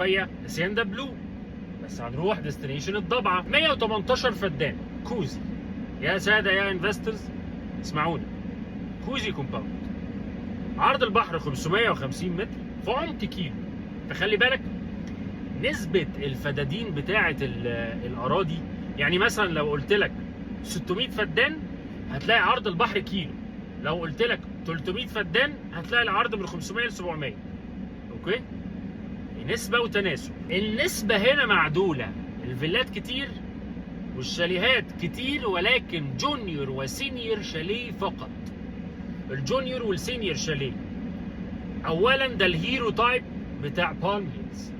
شوية هاسيندا بلو، بس هنروح destination الضبعه. 118 فدان cozy. يا ساده يا investors اسمعوني، cozy compound، عرض البحر 550 متر في عمق كيلو. فخلي بالك نسبة الفدادين بتاعة الأراضي، يعني مثلا لو قلت لك 600 فدان هتلاقي عرض البحر كيلو، لو قلت لك 300 فدان هتلاقي العرض من 500 ل 700. okay، نسبة وتناسب. النسبة هنا معدولة، الفيلات كتير والشاليهات كتير، ولكن junior و senior chalet فقط. ال junior وال senior chalet اولا ده ال hero type بتاع بالم هيلز.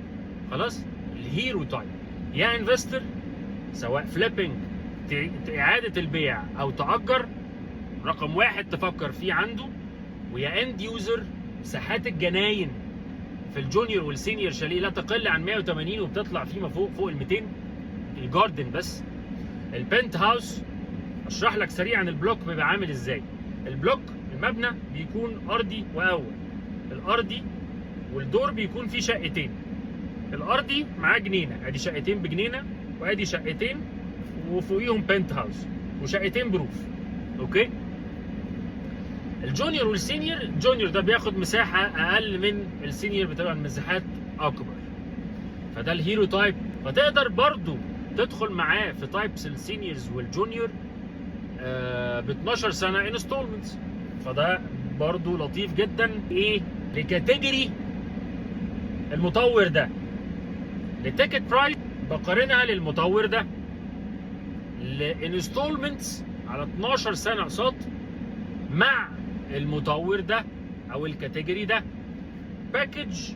خلاص، ال hero type يا investor، سواء flipping اعاده البيع او تأجر، رقم واحد تفكر فيه عنده. ويا end user، مساحات الجناين في ال junior وال senior chalet لا تقل عن 180 وبتطلع فيما فوق، فوق ال 200 ال garden بس. ال penthouse، اشرح لك سريعا ال block بيبقى عامل ازاي. ال block المبنى بيكون ارضي واول، الارضي والدور بيكون فيه شقتين. الارضي معاه جنينه، ادي شقتين بجنينه وادي شقتين وفوقيهم penthouse وشقتين ب roof. okay، ال junior وال senior، ال junior ده بياخد مساحة اقل من ال senior، بتبقى المساحات اكبر. فده ال hero type، فتقدر برضو تدخل معاه في types ال seniors وال junior ب 12 سنة installments. فده برضو لطيف جدا. ايه ل category المطور ده؟ ل ticket price بقارنها للمطور ده، ل installments على 12 سنة اقساط مع المطور ده او ال category ده، package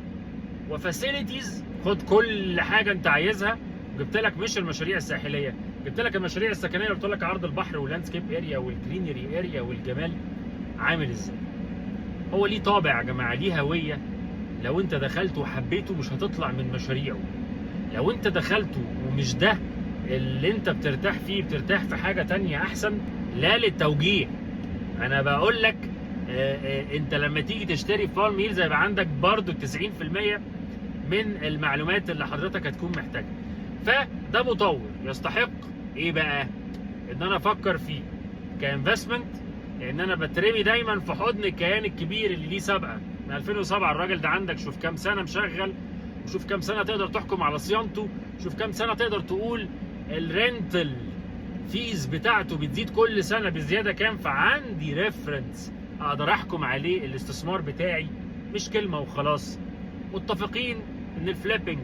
و facilities، خد كل حاجة انت عايزها. جبت لك مش المشاريع الساحليه، جبت لك المشاريع السكنية اللي قلت لك عرض البحر وال landscape area وال greenery area والجمال عامل ازاي. هو ليه طابع يا جماعه، ليه هويه. لو انت دخلت وحبيته مش هتطلع من مشاريعه. لو انت دخلته ومش ده اللي انت بترتاح فيه، بترتاح في حاجة تانية احسن. لا للتوجيه، انا بقول لك انت لما تيجي تشتري في بالم هيلز هيبقى عندك برضو 90% من المعلومات اللي حضرتك هتكون محتاجها. فده مطور يستحق ايه بقى ان انا افكر فيه ك investment، لان انا بترمي دايما في حضن الكيان الكبير اللي ليه سابقه من 2007. الراجل ده عندك شوف كام سنة مشغل، وشوف كام سنة تقدر تحكم على صيانته، شوف كام سنة تقدر تقول ال rental fees بتاعته بتزيد كل سنة بزيادة كام. فعندي reference اقدر احكم عليه الاستثمار بتاعي، مش كلمة وخلاص. متفقين ان ال flipping